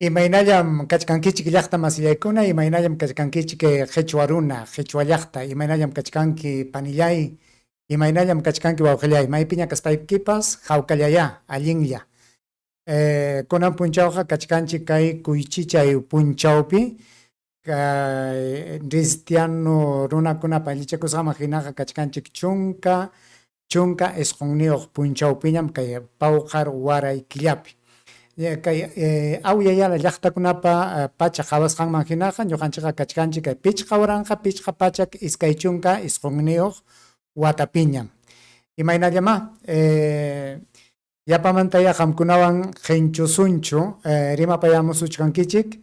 Imaynallam kachkankichik llaqta masillaykuna, imaynallam kachkankichik qhichwa runa, qhichwa llaqta, imaynallam kachkanki panillay, imaynallam kachkanki wawqillay, maypiña kaspaykipas hawkallayá, allinlla. Kunan punchawqa kachkanchik kay kuychichay punchawpi, kay cristiano runakunapa allichakusqanman hinaqa kachkanchik 19 punchawpiñam kay pawqar waray killapi. Kay Awya Yala llaqtakunapa pacha qawasqanman hinaqa ñuqanchikqa kachkanchik kay 5529 watapiñam. Imaynallamá yapamantayá qamkunawan qinchusunchu rimapayamusuchkankichik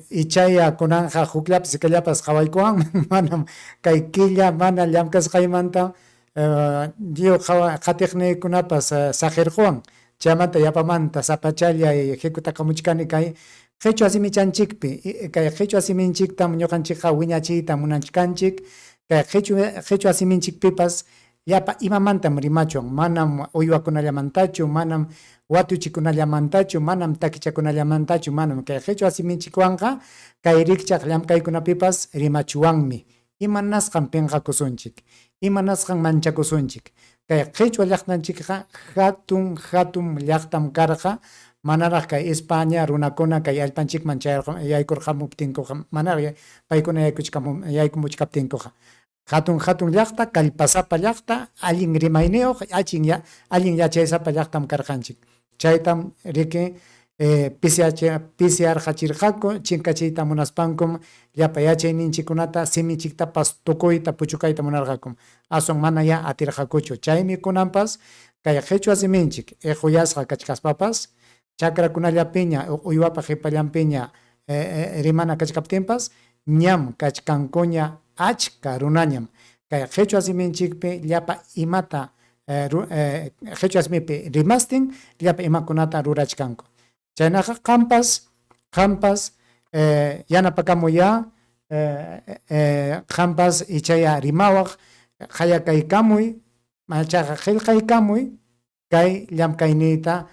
ichaya kunanqa hukllapas ikallapas qawaykuwanman manam kay killa mana llamkasqaymanta lliw qatiqniykunapas saqirquwan chaymanta yapamanta sapachallay hikutakamuchkani kay qhichwa simichanchikpi kay qhichwa siminchiktam ñuqanchikqa wiñachiyta munachkanchik kay qhichwa siminchikpipas llapa imamantam rimachwan, manam uywakunallamantachu, manam watuchikunallamantachu, manam takichakunallamantachu, manam kay qhichwa siminchikwanqa kay rikchaq llamkaykunapipas rimachuwanmi. Imanasqam pinqakusunchik? Imanasqam manchakusunchik? Kay qhichwa llaqtanchikqa hatun hatun llaqtam karqa, manaraq kay España runakuna kay allpanchikman yaykurqamuptinkuqa, manaraq paykuna yaykumuchkaptinkuqa. Hatun hatun llaqta, kallpasapa llaqta, allin rimayniyuq, allin yachaysapa llaqtam karqanchik. Chaytam riki pisiarqachirqaku, chinkachiyta munaspankum llapa yachayninchikkunata, siminchiktapas tukuyta puchukayta munarqakum. Aswan manayá atirqakuchu. Chaymi kunanpas kay qhichwa siminchik iquyasqa kachkaspapas, chakrakunallapiña, uywapa qipallanpiña rimana kachkaptinpas, ñam kachkankuña achka runañam kay qhichwa siminchikpi llapa imata qhichwa simipi rimastin llapa imakunata rurachkanku. Chaynaqa qampas, qampas yanapakamuyá, qampas ichaya rimawaq, qayakaykamuy, machaqa qillqaykamuy kay llamkayniyta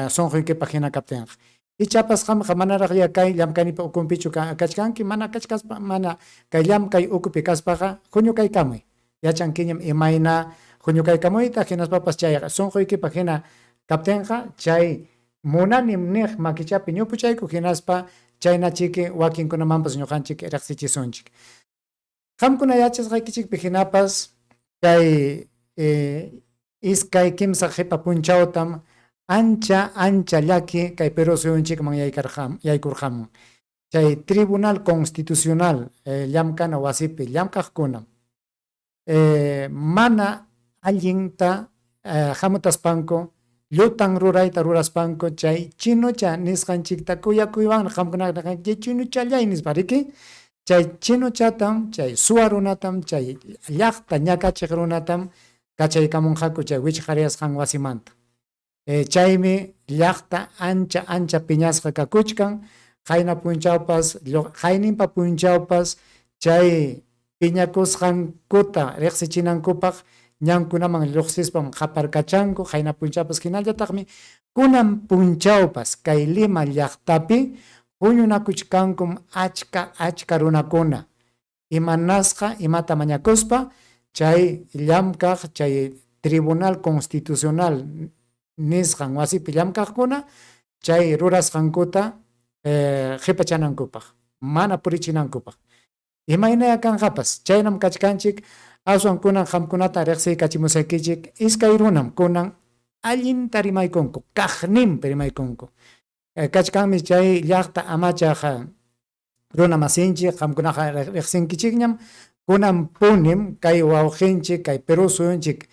sunquykipaq hina kaptinqa. Ichapas qamqa manaraqya kay llamkaynipa ukunpichu kachkanki, mana kachkaspa, mana kay llamkay ukupi kaspaqa huñukaykamuy. Yachankiñam imayna huñukaykamuyta, hinaspapas chay sunquykipaq hina kaptinqa chay munanim niq makichapi ñupuchayku hinaspa chaynachiki wakinkunamanpas ñuqanchik riqsichisunchik. Qamkuna yachasqaykichikpi hinapas kay 2 3 qipa punchawtam ancha ancha llaki kay Perú suyunchikman yaykurqamun. Chay Tribunal Constitucional llamkana wasipi llamkaqkunam mana allinta hamutaspanku llutan rurayta ruraspanku chay chinocha nisqanchikta kuyakuywanmi qamkunaqa nirqanki chinochallay nispa riki chay chinochatam chay suwa runatam chay llaqta ñakachiq runatam kachaykamunqaku chay wichqariyasqan wasimanta. Chaymi llaqta ancha ancha piñasqa kakuchkan, qayna punchawpas, qayninpa punchawpas chay piñakusqankuta riqsichinankupaq ñankunaman lluqsispam qaparkachanku, qayna punchawpas hinallataqmi kunan punchawpas kay Lima llaqtapi huñunakuchkankum achka achka runakuna, imanasqa imata mañakuspa chay llamkaq chay Tribunal Constitucional nisqan wasipi llamkaqkuna chay rurasqankuta qipachanankupaq, mana purichinankupaq. Imaynaya kanqapas, chaynam kachkanchik, aswan kunan qamkunata riqsiykachimusaykichik, iskay runam kunan allinta rimaykunku, kaqninpi rimaykunku. Kachkanmi chay llaqta amachaq runa masinchik, qamkunaqa riqsinkichikñam, kunan punim kay wawqinchik, kay Perú suyunchik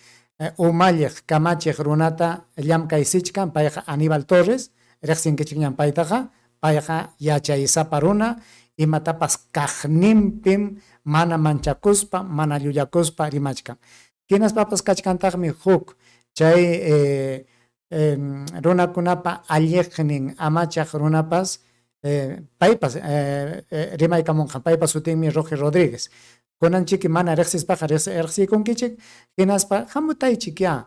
umalliq kamachiq runata llamkaysichkan, payqa Aníbal Torres, riqsinkichikñam paytaqa, payqa yachaysapa runa, imatapas kaqninpim mana manchakuspa, mana llullakuspa rimachkan. Hinaspapas kachkantaqmi huk chay runakunapa alliqnin amachaq runapas paypas rimaykamunqa, paypa sutinmi Roque Rodríguez. Kunanchiki mana riqsispaqa riqsiykunkichik, hinaspa hamutaychikyá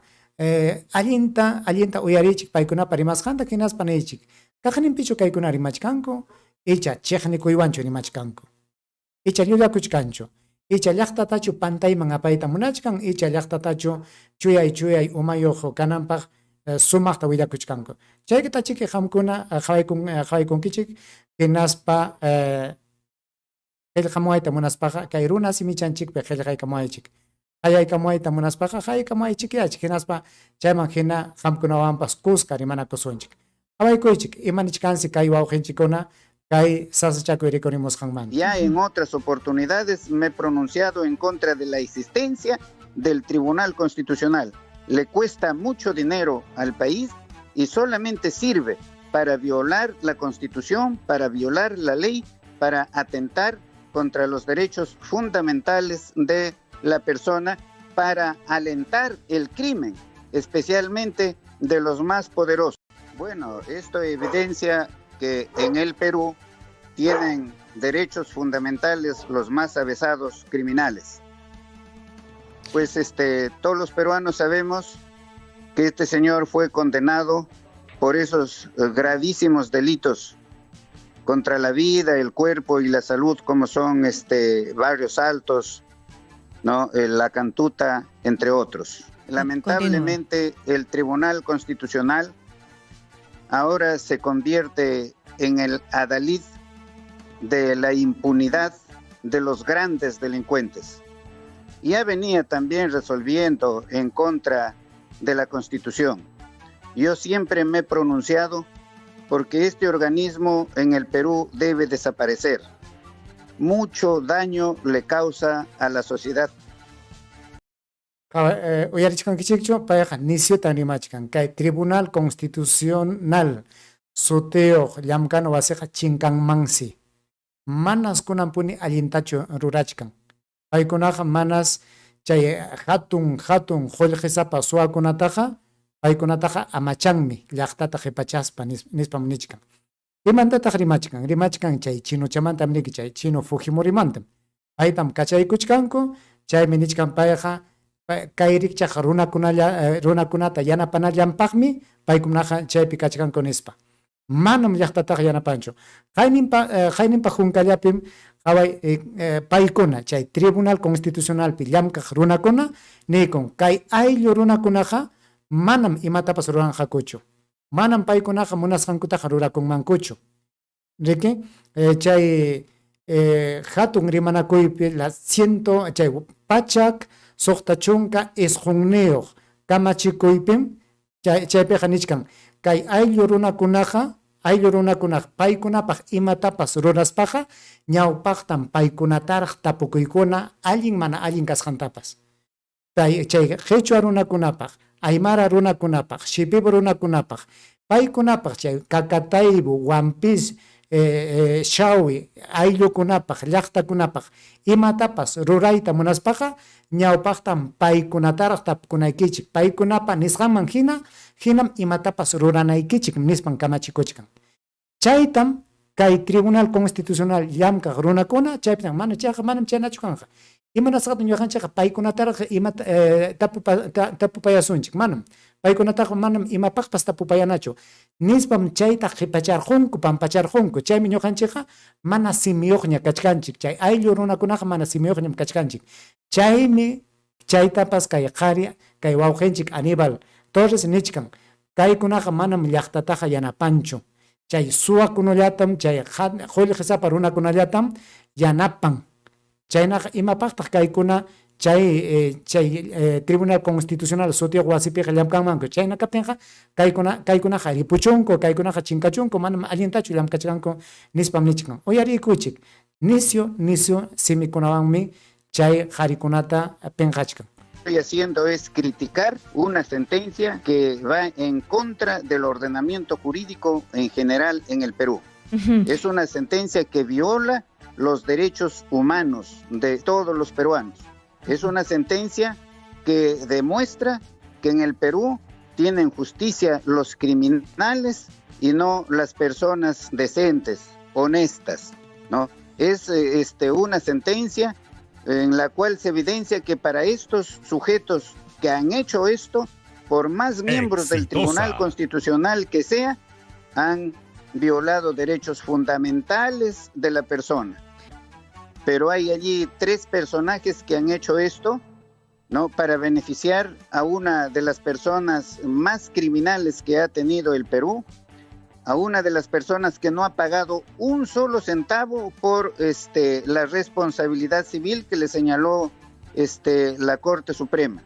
allinta allinta uyariychik paykunapa rimasqanta hinaspa niychik. Kaqninpichu kaykuna rimachkanku icha chiqnikuywanchu rimachkanku? Icha llullakuchkanchu? Icha llaqtatachu pantayman apayta munachkan? Icha llaqtatachu chuyay chuyay umayuq kananpaq sumaqta willakuchkanku? Chaytachiki qamkuna qhawaykunkichik hinaspa qillqamuwayta munaspaqa kay runa simichanchikpi qillqaykamuwaychik. Qayaykamuwayta munaspaqa qayaykamuwaychikyachik hinaspa chayman hina qamkunawanpas kuska rimanakusunchik. Qhawaykuychik ima nichkansi kay wawqinchikkuna kay sasachakuy rikurimusqanmanta. Ya en otras oportunidades me he pronunciado en contra de la existencia del Tribunal Constitucional. Le cuesta mucho dinero al país y solamente sirve para violar la Constitución, para violar la ley, para atentar contra los derechos fundamentales de la persona, para alentar el crimen, especialmente de los más poderosos. Bueno, esto evidencia que en el Perú tienen derechos fundamentales los más avesados criminales. Pues todos los peruanos sabemos que este señor fue condenado por esos gravísimos delitos contra la vida, el cuerpo y la salud, como son Barrios Altos, ¿no? La Cantuta, entre otros. Lamentablemente, el Tribunal Constitucional ahora se convierte en el adalid de la impunidad de los grandes delincuentes. Ya venía también resolviendo en contra de la Constitución. Yo siempre me he pronunciado porque este organismo en el Perú debe desaparecer. Mucho daño le causa a la sociedad. Uyarichkankichikchu, payqa nisyutan rimachkan. Kay Tribunal Constitucional sutiyuq llamkana wasiqa chinkanmansi. Manas kunanpuni allintachu rurachkan. Paykunaqa manas chay hatun hatun qullqisapa suwakunataqa paykunataqa amachanmi llaqtata qhipachaspa nispam nichkan. Imantataq rimachkan? Rimachkan chay chinochamantam niki, chay chino Fujimorimantam. Paytam kachaykuchkanku, chaymi nichkan payqa kay rikchaq runakunata yanapanallanpaqmi paykunaqa chaypi kachkanku nispa. Manam llaqtataqa yanapanchu. Qayninpa hunkallapim qhaway paykuna chay Tribunal Constitucionalpi llamkaq runakuna niykun kay ayllu runakunaqa manam imatapas ruranqakuchu. Manam paykunaqa munasqankutaqa rurakunmankuchu. Riki chay hatun rimanakuypi la ciento chay pachak suqta chunka isqunniyuq kamachikuypim chaypiqa nichkan kay ayllu runakunaqa ayllu runakunaqa paykunapaq imatapas ruraspaqa ñawpaqtam paykunataraq tapukuykuna allin mana allin kasqantapas. Chay qhichwa runakunapaq, aymara runakunapaq, shipibo runakunapaq, paykunapaq chay Kakataybo, Wampis, Shawi, ayllukunapaq, llaqtakunapaq imatapas rurayta munaspaqa ñawpaqtam paykunataraq tapukunaykichik, paykunapa nisqanman hina hinam imatapas ruranaykichik nispan kamachikuchkan. Chaytam kay Tribunal Constitucional llamkaq runakuna chaypitan mana chayqa manam chaynachu kanqa. Imanasqataq ñuqanchikqa paykunataraq imata tapupayasunchik? Manam. Paykunataqa manam imapaqpas tapupayanachu. Nispam chayta qhipacharqunku, pampacharqunku. Chaymi ñuqanchikqa mana simiyuqña kachkanchik. Chay ayllu runakunaqa mana simiyuqñam kachkanchik. Chaymi chaytapas kay qhari, kay wawqinchik Aníbal Torres nichkan, kaykunaqa manam llaqtataqa yanapanchu. Chay suwakunallatam, chay qullqisapa runakunallatam yanapan. Chaynaqa imapaqtaq kaykuna chay chay Tribunal Constitucional sutiyuq wasipiqa llamkanmanku? Chayna kaptinqa kaykunaqa ripuchunku, kaykunaqa chinkachunku, manam allintachu llamkachkanku nispam nichkan. Uyariykuchik, nisyu nisyu simikunawanmi chay qharikunata pinqachkan. Estoy haciendo es criticar una sentencia que va en contra del ordenamiento jurídico en general en el Perú. Es una sentencia que viola los derechos humanos de todos los peruanos. Es una sentencia que demuestra que en el Perú tienen justicia los criminales y no las personas decentes, honestas, ¿no? Es una sentencia en la cual se evidencia que para estos sujetos que han hecho esto, por más miembros del Tribunal Constitucional que sea, han violado derechos fundamentales de la persona. Pero hay allí tres personajes que han hecho esto, ¿no? Para beneficiar a una de las personas más criminales que ha tenido el Perú, a una de las personas que no ha pagado un solo centavo por la responsabilidad civil que le señaló la Corte Suprema.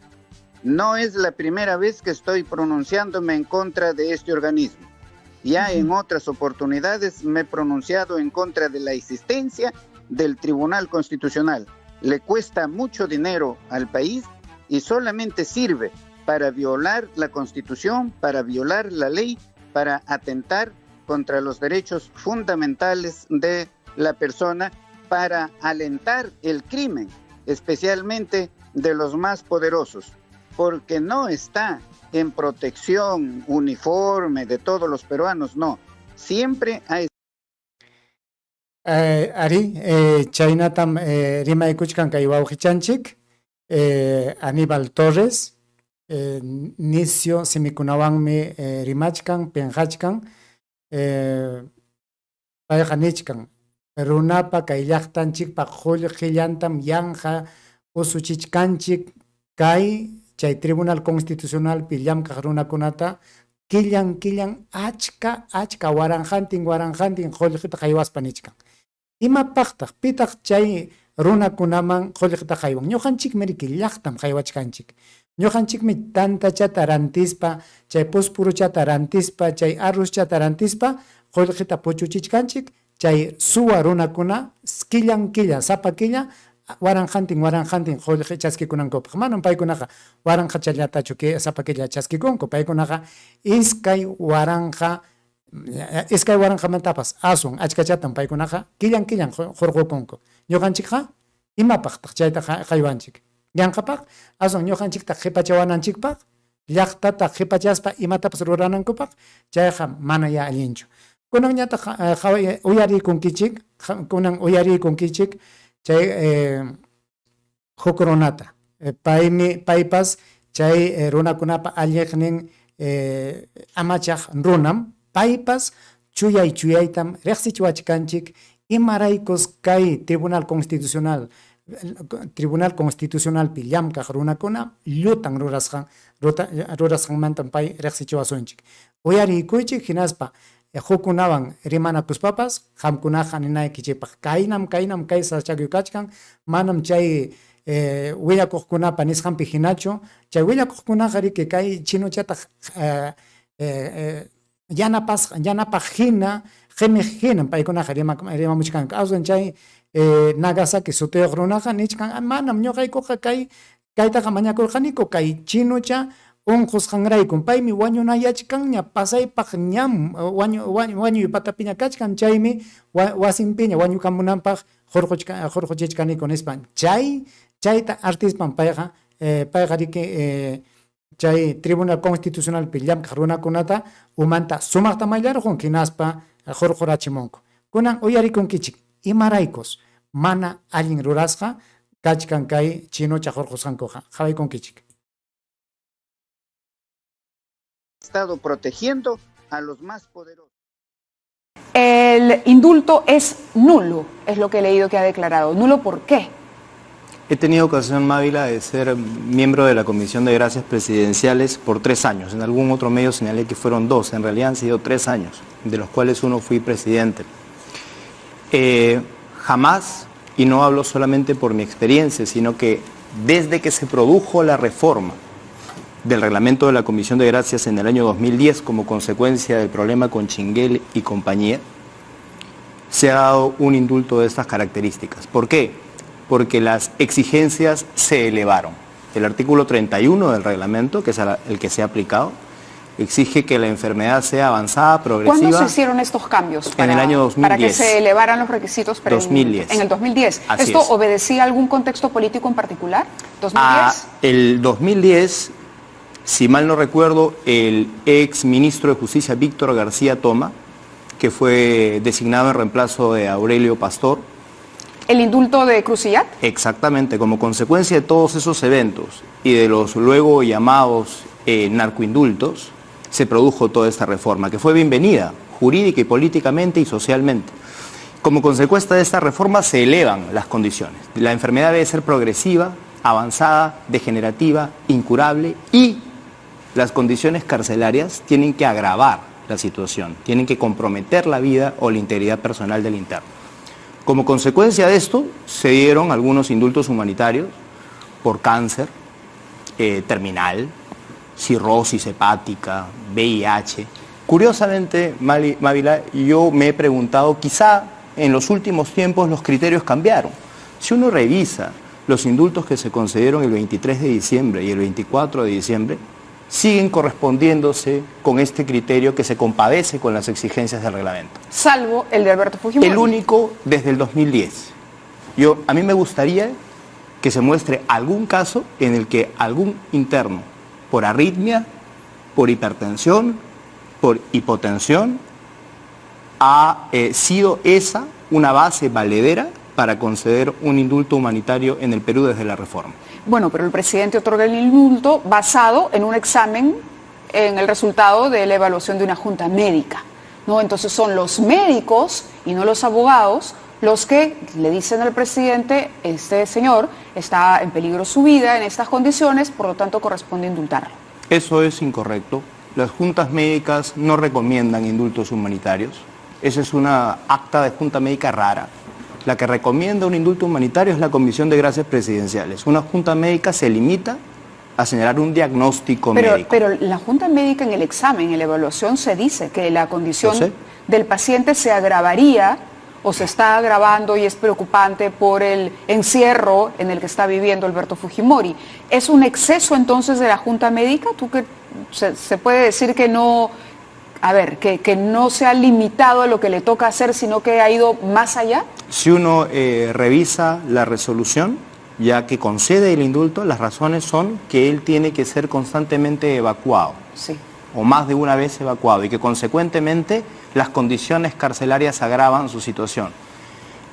No es la primera vez que estoy pronunciándome en contra de este organismo. Ya en otras oportunidades me he pronunciado en contra de la existencia del Tribunal Constitucional. Le cuesta mucho dinero al país y solamente sirve para violar la Constitución, para violar la ley, para atentar contra los derechos fundamentales de la persona, para alentar el crimen, especialmente de los más poderosos, porque no está en protección uniforme de todos los peruanos, no. Siempre hay... Ari, chaynatam rimaykuchkan kay wawqichanchik, Aníbal Torres, nisyu simikunawanmi rimachkan, pinqachkan, payqa nichkan, runapa kay llaqtanchikpa qullqillantam yanqa usuchichkanchik kay chay Tribunal Constitucionalpi llamkaq runakunata killan killan achka achka waranqantin waranqantin qullqita haywaspa nichkan. Imapaqtaq pitaq chay runakunaman qullqita haywan? Ñuqanchikmi riki llaqtam haywachkanchik. Ñuqanchikmi tantachata rantispa, chay puspuruchata rantispa, chay arruzchata rantispa qullqita puchuchichkanchik chay suwa runakuna killan killa sapa killa waranqantin waranqantin qullqi chaskikunankupaq. Manam paykunaqa waranqachallatachu sapa killa chaskikunku, paykunaqa 2000 iskay waranqamantapas aswan achkachatam paykunaqa killan killan hurqukunku. Ñuqanchikqa imapaqtaq chayta haywanchik? Yanqapaq, aswan ñuqanchikta qipachawananchikpaq, llaqtata qipachaspa imatapas ruranankupaq, chayqa mana ya allinchu. Kunanñataq uyarikunkichik, kunan uyarikunkichik chay huk runata. Paymi paypas chay runakunapa alliqnin amachaq runam, paypas chuyay chuyaytam riqsichiwachkanchik imaraykus kay Tribunal Constitucional Tribunal Constitucionalpi llamkaq runakuna llutan rurasqan rurasqanmantam pay riqsichiwasunchik. Uyariykuychik hinaspa hukkunawan rimanakuspapas qamkunaqa ninaykichikpaq kaynam kaynam kay sasachakuy kachkan, manam chay willakuqkunapa nisqanpi hinachu. Chay willakuqkunaqa riki kay chinuchataq yanapas yanapaq hina qimiq hinam paykunaqa rimamuchkanku. Aswan chay Nagasaki sutiyuq runaqa nichkan manam ñuqaykuqa kay kaytaqa mañakurqaniku kay chinucha unqusqanraykum, paymi wañunayachkanña, pasaypaq ñam wañuy patapiña kachkan, chaymi wasinpiña wañukamunanpaq hurquchichkaniku nispa. Chay chayta artispan payqa payqa riki chay Tribunal Constitucionalpi llamkaq runakunata umanta sumaqta mayllarqun hinaspa hurqurachimunku. Kunan uyarikunkichik imaraykus mana allin rurasqa kachkan kay chinucha hurqusqankuqa. Qhawaykunkichik. Estado protegiendo a los más poderosos. El indulto es nulo, es lo que he leído que ha declarado. ¿Nulo por qué? He tenido ocasión, Mávila, de ser miembro de la Comisión de Gracias Presidenciales por 3 años. En algún otro medio señalé que fueron 2, en realidad han sido 3 años, de los cuales uno fui presidente. Jamás, y no hablo solamente por mi experiencia, sino que desde que se produjo la reforma del reglamento de la Comisión de Gracias en el año 2010 como consecuencia del problema con Chinguel y compañía, se ha dado un indulto de estas características. ¿Por qué? Porque las exigencias se elevaron. El artículo 31 del reglamento, que es el que se ha aplicado, exige que la enfermedad sea avanzada, progresiva. ¿Cuándo se hicieron estos cambios? En el año 2010. Para que se elevaran los requisitos. Pero 2010. En el 2010. Así ¿Esto es. Obedecía a algún contexto político en particular? ¿2010? Ah, el 2010, si mal no recuerdo, el ex ministro de Justicia Víctor García Toma, que fue designado en reemplazo de Aurelio Pastor. ¿El indulto de Crousillat? Exactamente, como consecuencia de todos esos eventos y de los luego llamados narcoindultos, Se produjo toda esta reforma, que fue bienvenida jurídica y políticamente y socialmente. Como consecuencia de esta reforma se elevan las condiciones. La enfermedad debe ser progresiva, avanzada, degenerativa, incurable y las condiciones carcelarias tienen que agravar la situación, tienen que comprometer la vida o la integridad personal del interno. Como consecuencia de esto, se dieron algunos indultos humanitarios por cáncer terminal, cirrosis hepática, VIH. Curiosamente, Mávila, yo me he preguntado, quizá en los últimos tiempos los criterios cambiaron. Si uno revisa los indultos que se concedieron el 23 de diciembre y el 24 de diciembre, siguen correspondiéndose con este criterio que se compadece con las exigencias del reglamento. Salvo el de Alberto Fujimori. El único desde el 2010. A mí me gustaría que se muestre algún caso en el que algún interno, por arritmia, por hipertensión, por hipotensión, ha sido esa una base valedera para conceder un indulto humanitario en el Perú desde la reforma. Bueno, pero el presidente otorga el indulto basado en un examen, en el resultado de la evaluación de una junta médica, ¿no? Entonces son los médicos y no los abogados los que le dicen al presidente, este señor está en peligro su vida en estas condiciones, por lo tanto corresponde indultarlo. Eso es incorrecto. Las juntas médicas no recomiendan indultos humanitarios. Esa es una acta de junta médica rara. La que recomienda un indulto humanitario es la Comisión de Gracias Presidenciales. Una junta médica se limita a señalar un diagnóstico médico. Pero la junta médica en el examen, en la evaluación, se dice que la condición del paciente se agravaría o se está agravando y es preocupante por el encierro en el que está viviendo Alberto Fujimori. ¿Es un exceso entonces de la junta médica? ¿Tú qué, se puede decir que no, a ver, que no se ha limitado a lo que le toca hacer, sino que ha ido más allá? Si uno revisa la resolución, ya que concede el indulto, las razones son que él tiene que ser constantemente evacuado. O más de una vez evacuado, y que consecuentemente las condiciones carcelarias agravan su situación.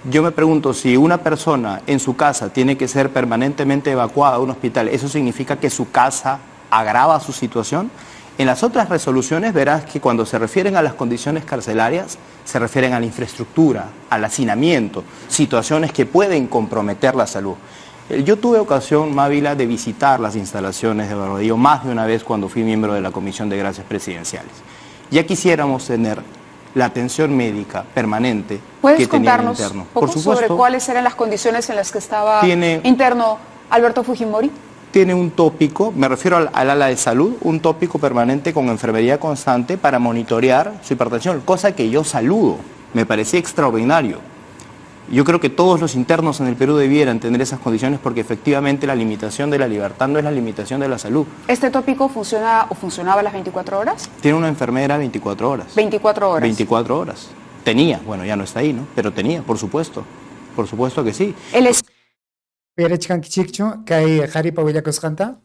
Yo me pregunto, si una persona en su casa tiene que ser permanentemente evacuada a un hospital, ¿eso significa que su casa agrava su situación? En las otras resoluciones verás que cuando se refieren a las condiciones carcelarias, se refieren a la infraestructura, al hacinamiento, situaciones que pueden comprometer la salud. Yo tuve ocasión, Mávila, de visitar las instalaciones de Barbadillo más de una vez cuando fui miembro de la Comisión de Gracias Presidenciales. Ya quisiéramos tener la atención médica permanente ¿Puedes que tenía el contarnos interno. un poco Por supuesto, sobre cuáles eran las condiciones en las que estaba interno Alberto Fujimori? Tiene un tópico, me refiero al ala de salud, un tópico permanente con enfermería constante para monitorear su hipertensión, cosa que yo saludo, me parecía extraordinario. Yo creo que todos los internos en el Perú debieran tener esas condiciones porque efectivamente la limitación de la libertad no es la limitación de la salud. ¿Este tópico funciona o funcionaba las 24 horas? Tiene una enfermera 24 horas. 24 horas. 24 horas. Tenía, bueno, ya no está ahí, ¿no? Pero tenía, por supuesto. Por supuesto que sí. Él es Uyarichkankichikchu kay qharipa willakusqanta?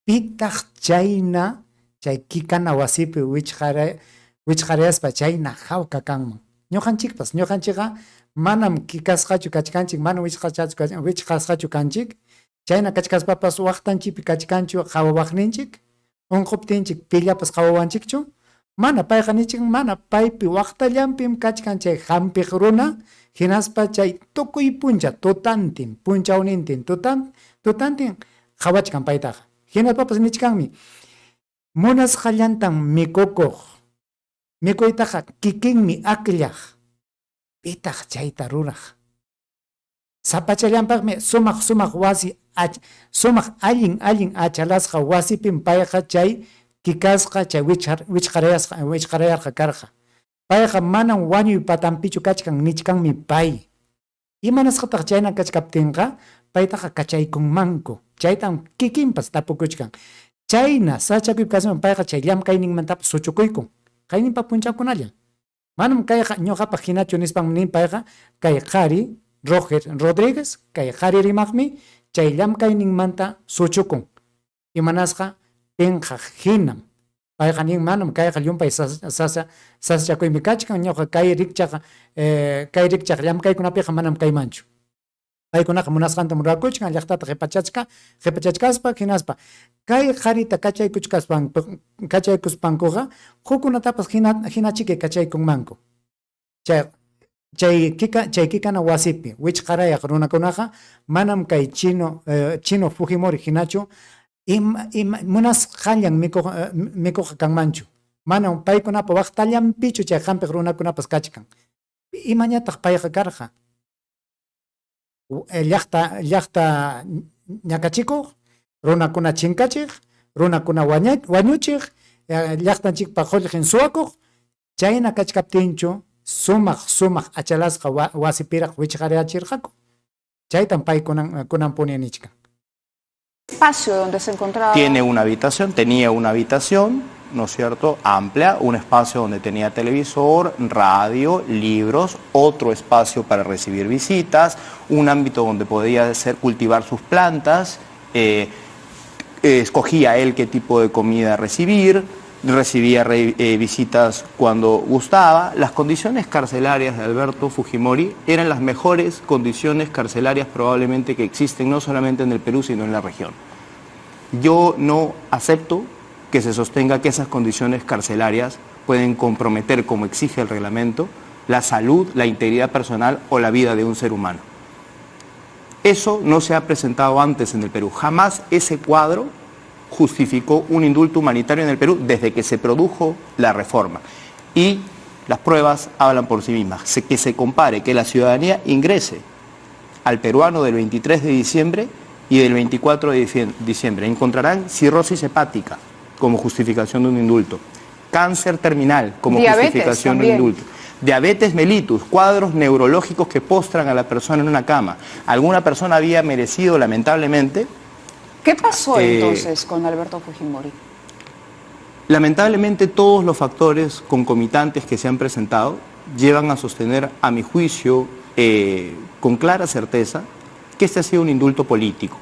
Pitaq chayna chay kikana wasipi wichqarayaspa chayna hawka kanman. Ñuqanchikpas, ñuqanchikqa manam kikasqachu kachkanchik, manam wichqasqachu kanchik. Chayna kachkaspapas waqtanchikpi kachkanchu qhawawaqninchik, unquptinchik pillapas qhawawanchikchu. Mana payqa nichik, mana paypi waqtallanpim kachkan chay hampiq runa, hinaspa chay tukuy puncha tutantin, punchawnintin, tutantin qhawachkan paytaqa. Hinaspapas nichkanmi, munasqallantan mikukuq, mikuytaqa kikinmi akllaq, pitaq chayta ruraq. Sapachallanpaqmi sumaq sumaq wasi, sumaq allin allin achalasqa wasipim payqa chay kikasqa, chay wichqarayasqa karqa. Payqa manam wañuy patanpichu kachkan nichkanmi pay. Imanasqataq chayna kachkaptinqa paytaqa kachaykunmanku. Chaytam kikinpas tapukuchkan. Chayna sachakuy kasman payqa chay llamkayninmantapas suchukuykun. Kayninpa punchawkunalla. Manam kayqa ñuqapaq hinachu nispan nin payqa kay qhari Roger Rodríguez, kay qhari rimaqmi chay llamkayninmanta suchukun. Imanasqa pinqaq hinam. Payqa nin manam kayqa llumpay sasachakuymi kachkan, ñuqa kay rikchaq llamkaykunapiqa manam kaymanchu. Paykunaqa munasqantam rurakuchkan llaqtata qipachachka qipachachkaspa hinaspa kay qarita kachaykuchkaspan kachaykuspankuqa hukkunatapas hina hinachiki kachaykunmanku. Chay chay kika chay kikana wasipi wichqarayaq runakunaqa manam kay chino chino Fujimori hinachu ima ima munasqallan mikuq mikuqqa kanmanchu. Manam paykunapa waqtallanpichu chay hampiq runakunapas kachkan. Imañataq payqa karqa? Llaqta llaqta ñakachikuq, runakuna chinkachiq, runakuna wañuchiq, llaqtanchikpa qullqin suwakuq, chayna kachkaptinchu sumaq sumaq achalasqa wasipiraq wichqariyachirqaku. Chaytam pay kunan kunanpuni nichkan. Espacio donde se encontraba. Tiene una habitación, tenía una habitación, ¿no es cierto?, amplia, un espacio donde tenía televisor, radio, libros, otro espacio para recibir visitas, un ámbito donde podía hacer, cultivar sus plantas, escogía él qué tipo de comida recibir, recibía visitas cuando gustaba. Las condiciones carcelarias de Alberto Fujimori eran las mejores condiciones carcelarias probablemente que existen, no solamente en el Perú, sino en la región. Yo no acepto que se sostenga que esas condiciones carcelarias pueden comprometer, como exige el reglamento, la salud, la integridad personal o la vida de un ser humano. Eso no se ha presentado antes en el Perú. Jamás ese cuadro justificó un indulto humanitario en el Perú desde que se produjo la reforma. Y las pruebas hablan por sí mismas. Que se compare, que la ciudadanía ingrese al peruano del 23 de diciembre y del 24 de diciembre. Encontrarán cirrosis hepática como justificación de un indulto, cáncer terminal como Diabetes justificación de un también. indulto, diabetes mellitus, cuadros neurológicos que postran a la persona en una cama. Alguna persona había merecido, lamentablemente. ¿Qué pasó entonces con Alberto Fujimori? Lamentablemente todos los factores concomitantes que se han presentado llevan a sostener, a mi juicio, con clara certeza, que este ha sido un indulto político.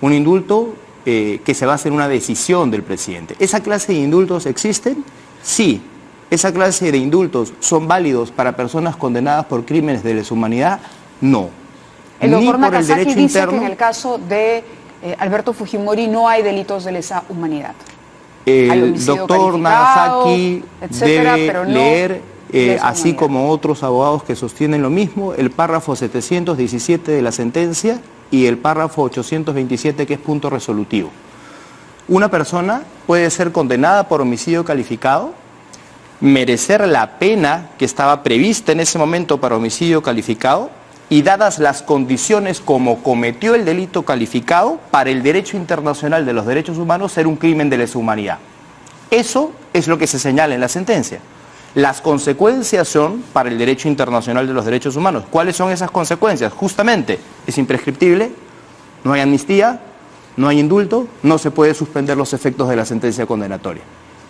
Un indulto que se basa en una decisión del presidente. ¿Esa clase de indultos existen? Sí. ¿Esa clase de indultos son válidos para personas condenadas por crímenes de lesa humanidad? No. El Ni doctor por el Nakazaki derecho dice que interno. en el caso de Alberto Fujimori no hay delitos de lesa humanidad. El Hay homicidio doctor calificado, Nakazaki etcétera, debe pero no leer, lesa así humanidad. como otros abogados que sostienen lo mismo, el párrafo 717 de la sentencia y el párrafo 827, que es punto resolutivo. Una persona puede ser condenada por homicidio calificado, merecer la pena que estaba prevista en ese momento para homicidio calificado y, dadas las condiciones como cometió el delito calificado, para el derecho internacional de los derechos humanos ser un crimen de lesa humanidad. Eso es lo que se señala en la sentencia. Las consecuencias son para el derecho internacional de los derechos humanos. ¿Cuáles son esas consecuencias? Justamente, es imprescriptible, no hay amnistía, no hay indulto, no se puede suspender los efectos de la sentencia condenatoria.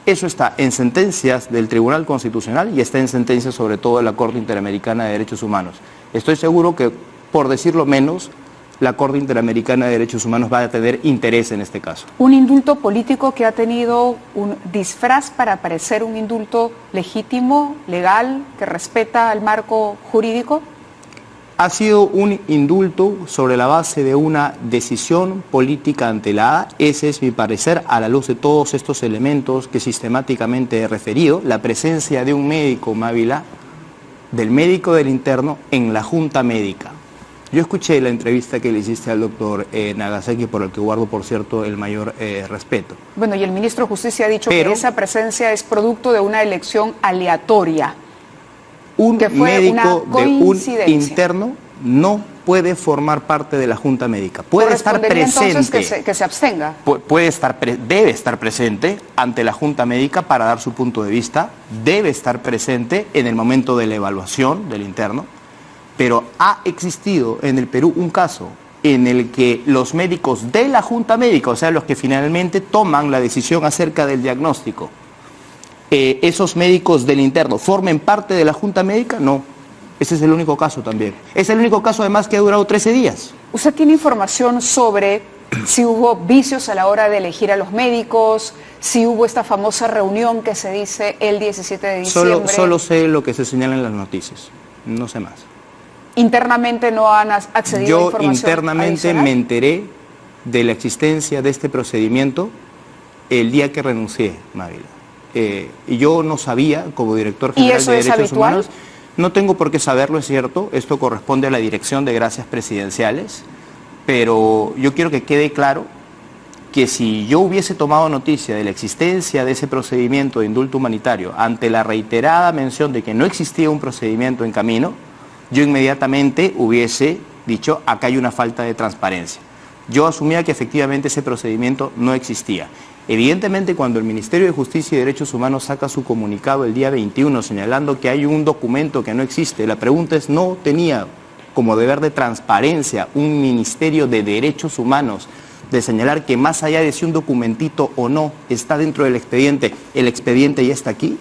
Eso está en sentencias del Tribunal Constitucional y está en sentencias sobre todo de la Corte Interamericana de Derechos Humanos. Estoy seguro que, por decirlo menos, la Corte Interamericana de Derechos Humanos va a tener interés en este caso. Un indulto político que ha tenido un disfraz para parecer un indulto legítimo, legal, que respeta el marco jurídico. Ha sido un indulto sobre la base de una decisión política antelada. Ese es mi parecer a la luz de todos estos elementos que sistemáticamente he referido. La presencia de un médico, Mávila, del médico del interno en la junta médica. Yo escuché la entrevista que le hiciste al doctor Nagasaki, por el que guardo, por cierto, el mayor respeto. Bueno, y el ministro de Justicia ha dicho que Pero esa presencia es producto de una elección aleatoria. Un Que fue una médico de un coincidencia. interno no puede formar parte de la junta médica. Puede estar Correspondería entonces presente. que se abstenga. Puede estar debe estar presente ante la junta médica para dar su punto de vista, debe estar presente en el momento de la evaluación del interno, pero ha existido en el Perú un caso en el que los médicos de la junta médica, o sea, los que finalmente toman la decisión acerca del diagnóstico, esos médicos del interno formen parte de la junta médica, no. Ese es el único caso también. Es el único caso además que ha durado 13 días. ¿Usted tiene información sobre si hubo vicios a la hora de elegir a los médicos, si hubo esta famosa reunión que se dice el 17 de Solo, diciembre? solo sé lo que se señala en las noticias, no sé más. ¿Internamente no han accedido a Yo información internamente adicional? me enteré de la existencia de este procedimiento el día que renuncié, Mávila. Y yo no sabía, como director ¿Y general eso de es Derechos habitual? Humanos, no tengo por qué saberlo, es cierto, esto corresponde a la Dirección de Gracias Presidenciales, pero yo quiero que quede claro que si yo hubiese tomado noticia de la existencia de ese procedimiento de indulto humanitario ante la reiterada mención de que no existía un procedimiento en camino, yo inmediatamente hubiese dicho, acá hay una falta de transparencia. Yo asumía que efectivamente ese procedimiento no existía. Evidentemente, cuando el Ministerio de Justicia y Derechos Humanos saca su comunicado el día 21 señalando que hay un documento que no existe, la pregunta es, ¿no tenía como deber de transparencia un Ministerio de Derechos Humanos de señalar que más allá de si un documentito o no está dentro del expediente, el expediente ya está aquí?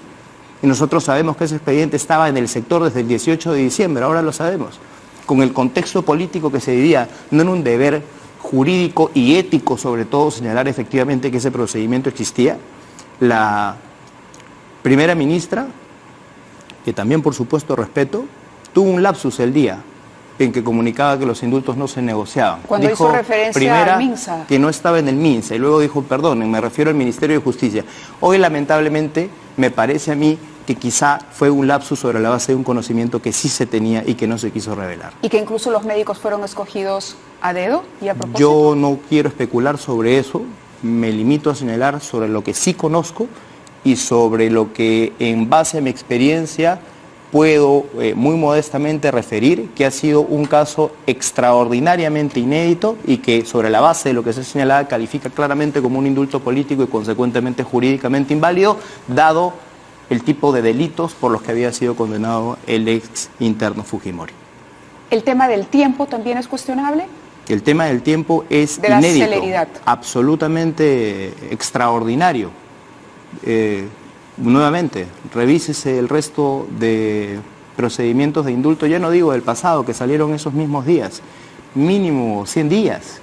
Y nosotros sabemos que ese expediente estaba en el sector desde el 18 de diciembre, ahora lo sabemos. Con el contexto político que se vivía, no era un deber jurídico y ético, sobre todo, señalar efectivamente que ese procedimiento existía. La primera ministra, que también por supuesto respeto, tuvo un lapsus el día en que comunicaba que los indultos no se negociaban. Cuando Dijo, hizo referencia primera, al MINSA. Que no estaba en el MINSA, y luego dijo, perdonen, me refiero al Ministerio de Justicia. Hoy, lamentablemente, me parece a mí que quizá fue un lapsus sobre la base de un conocimiento que sí se tenía y que no se quiso revelar. ¿Y que incluso los médicos fueron escogidos a dedo y a propósito? Yo no quiero especular sobre eso, me limito a señalar sobre lo que sí conozco y sobre lo que en base a mi experiencia puedo muy modestamente referir que ha sido un caso extraordinariamente inédito y que sobre la base de lo que se señalaba califica claramente como un indulto político y consecuentemente jurídicamente inválido, dado el tipo de delitos por los que había sido condenado el ex interno Fujimori. ¿El tema del tiempo también es cuestionable? El tema del tiempo es De la inédito, celeridad. absolutamente extraordinario. Nuevamente, revísese el resto de procedimientos de indulto, ya no digo del pasado, que salieron esos mismos días, mínimo 100 días,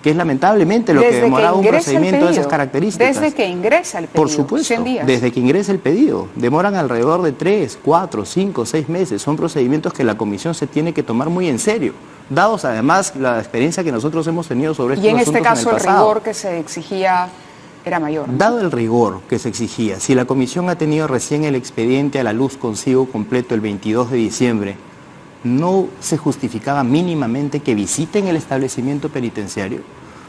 que es lamentablemente lo que Desde que demoraba un ingresa el procedimiento de esas pedido. características. Desde que ingresa el pedido, Por supuesto, 100 días. desde que ingresa el pedido. Demoran alrededor de 3, 4, 5, 6 meses. Son procedimientos que la comisión se tiene que tomar muy en serio, dados además la experiencia que nosotros hemos tenido sobre estos Y en este asuntos en el caso el pasado. rigor que se exigía era mayor, ¿no? Dado el rigor que se exigía, si la comisión ha tenido recién el expediente a la luz consigo completo el 22 de diciembre, ¿no se justificaba mínimamente que visiten el establecimiento penitenciario?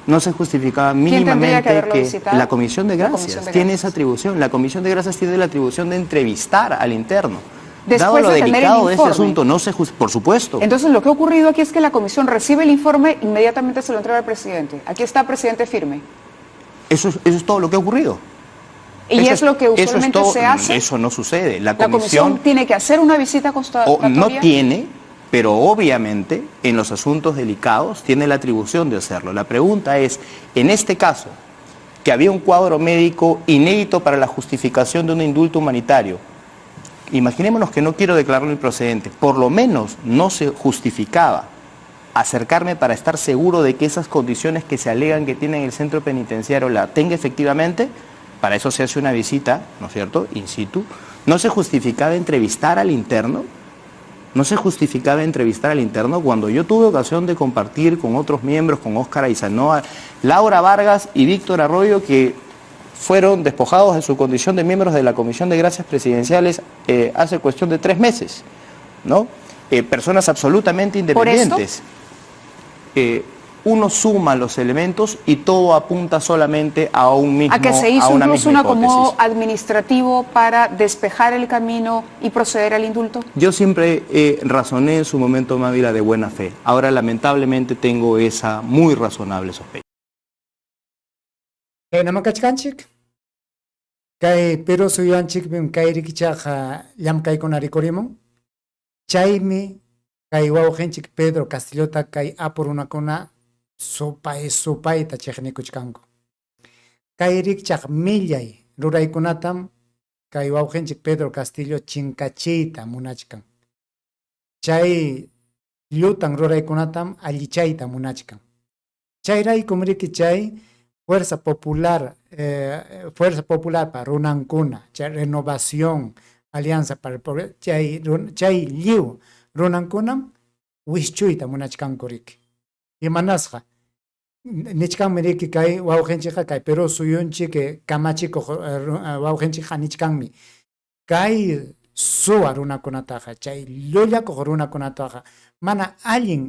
No se justificaba ¿Quién tendría que mínimamente haberlo que visitado? la Comisión de La Gracias Comisión de tiene Gracias. esa atribución. La Comisión de Gracias tiene la atribución de entrevistar al interno. Después Dado lo de tener el delicado de este informe. asunto, no se por supuesto. Entonces, lo que ha ocurrido aquí es que la comisión recibe el informe, inmediatamente se lo entrega al presidente. Aquí está, presidente, firme. Eso es todo lo que ha ocurrido. Y Eso es lo que es usualmente todo, se hace. Eso no sucede. La La comisión comisión tiene que hacer una visita constatatoria. O no tiene, pero obviamente en los asuntos delicados tiene la atribución de hacerlo. La pregunta es, en este caso, que había un cuadro médico inédito para la justificación de un indulto humanitario, imaginémonos que no quiero declararlo improcedente, por lo menos no se justificaba acercarme para estar seguro de que esas condiciones que se alegan que tiene en el centro penitenciario la tenga efectivamente. Para eso se hace una visita, ¿no es cierto?, in situ. No se justificaba entrevistar al interno. No se justificaba entrevistar al interno cuando yo tuve ocasión de compartir con otros miembros, con Óscar Aizanoa, Laura Vargas y Víctor Arroyo, que fueron despojados de su condición de miembros de la Comisión de Gracias Presidenciales hace cuestión de 3 meses, ¿no? Personas absolutamente ¿Por esto? independientes. Uno suma los elementos y todo apunta solamente a un mismo, A que se hizo a una incluso misma un acomodo hipótesis. administrativo para despejar el camino y proceder al indulto. Yo siempre razoné en su momento, Mávila, de buena fe. Ahora, lamentablemente, tengo esa muy razonable sospecha. Kaynaman kachkanchik. Kay Perú suyunchikpim kay rikichaqa llamkaykuna rikurimun. Chaymi kay wawqinchik Pedro Castillota kay apu runakuna supay supayta chiqnikuchkanku. Kay rikchaq millay ruraykunatam kay wawqinchik Pedro Castillo chinkachiyta munachkan. Chay llutan ruraykunatam allichayta munachkan. Chayraykum riki chay Fuerza Fuerza Popular pa runankuna, chay Renovación, Alianza para el Progreso, chay lliw runankunam wischuyta munachkanku riki. Imanasqa? Nichkanmi riki kay wawqinchikqa kay Perú suyunchik kamachikuq wawqinchikqa nichkanmi kay suwa runakunataqa, chay llullakuq runakunataqa, mana allin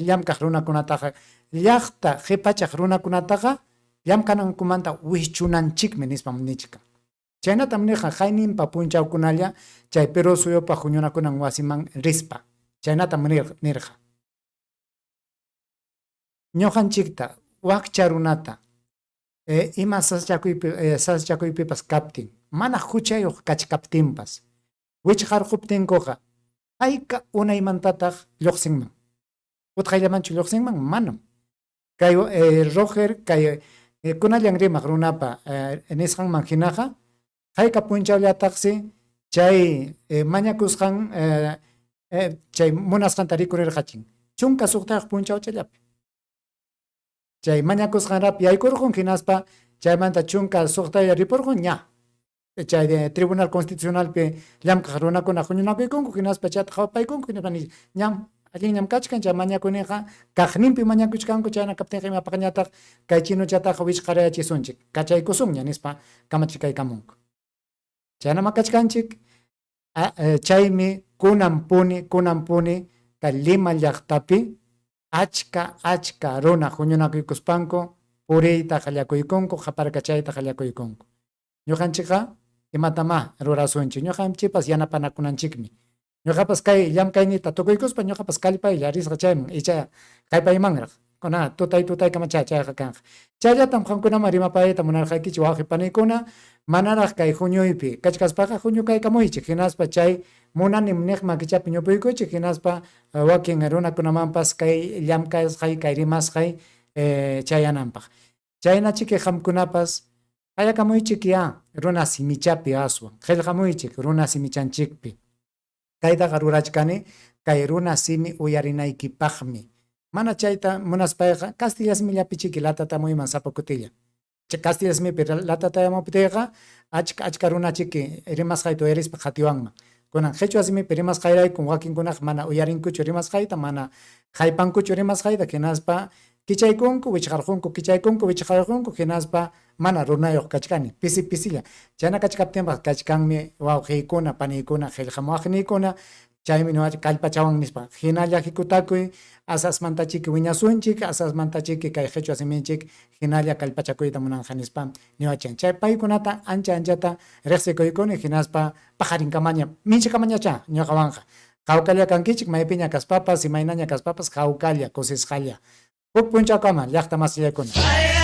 llamkaq runakunataqa, llaqta qipachaq runakunataqa llamkanankumanta wischunanchikmi nispam nichkan. Chaynatam nirqa qayninpa punchawkunalla chay Perú suyupa huñunakunan wasiman rispa. Chaynatam nirqa. Ñuqanchikta, wakcha runata, ima sasachakuypipas kaptin, mana huchayuq kachkaptinpas, wichqarquptinkuqa, hayka unaymantataq lluqsinman? Utqayllamanchu lluqsinman? Manam. Kay Roger, kay kunallan rimaq runapa nisqanman hinaqa, hayka punchawllataqsi chay mañakusqan chay munasqanta rikurirqachin, 16 punchawchallapi. Chay mañakusqan rapi yaykurqun, hinaspa chaymanta 16 ripurqun ña. Chay Tribunal Constitucionalpi llamkaq runakuna huñunakuykunku, hinaspa chayta qhawapaykunku, hinaspa ñam allinñam kachkan chay mañakuyninqa, kaqninpi mañakuchkanku, chayna kaptinqa imapaqñataq kay chinochataqa wichqarayachisunchik, kachaykusunña nispa kamachikaykamunku. Chaynama kachkanchik, chaymi kunanpuni, kunanpuni kay Lima llaqtapi achka achka runa huñunakuykuspanku puriyta qallakuykunku, qaparkachayta qallakuykunku. Ñuqanchikqa imatamá rurasunchik, ñuqanchikpas yanapanakunanchikmi. Ñuqapas kay llamkayniyta tukuykuspa ñuqapas kallpaylla risqa chayman, icha kallpaymanraq. Kuna tutay tutaykama chayqa kanqa. Chayllatam qamkunaman rimapayayta munarqaykichik wawqi paniykuna, manaraq kay huñuypi kachkaspaqa huñukaykamuychik, hinaspa chay munanim niq makichapi ñupuykuchik, hinaspa wakin runakunamanpas kay llamkasqay, kay rimasqay chayananpaq. Chaynachiki qamkunapas qayakamuychikyá runa simichapi aswan, qillqamuychik runa simichanchikpi. Kaytaqa rurachkani kay runa simi uyarinaykipaqmi. Mana chayta munaspayqa kastilla simillapichiki latatamuyman sapa kutilla. Kastilla simipi latatayamuptiyqa achka achka runachiki rimasqayta uyarispa qatiwanman. Kunan qhichwa simipi rimasqayraykum wakinkunaqa mana uyarinkuchu rimasqayta, mana haypankuchu rimasqayta, hinaspa kichaykunku, wichqarqunku, kichaykunku, wichqarqunku, hinaspa mana runayuq kachkani, pisi pisilla. Chayna kachkaptinpas kachkanmi wawqiykuna, paniykuna, qillqamuwaqniykuna, chaymi ñuqaqa kallpachawan nispa. Hinalla hikutakuy, asasmantachiki wiñasunchik, asasmantachiki kay qhichwa siminchik hinalla kallpachakuyta munanqa nispa niwachan. Chay paykunata ancha anchata riqsikuykuni hinaspa paqarinkamaña, minchikamañachá ñuqawanqa. Hawkalla kankichik maypiña kaspapas, imaynaña kaspapas hawkalla, kusisqalla. Huk punchawkama llaqta masillaykuna.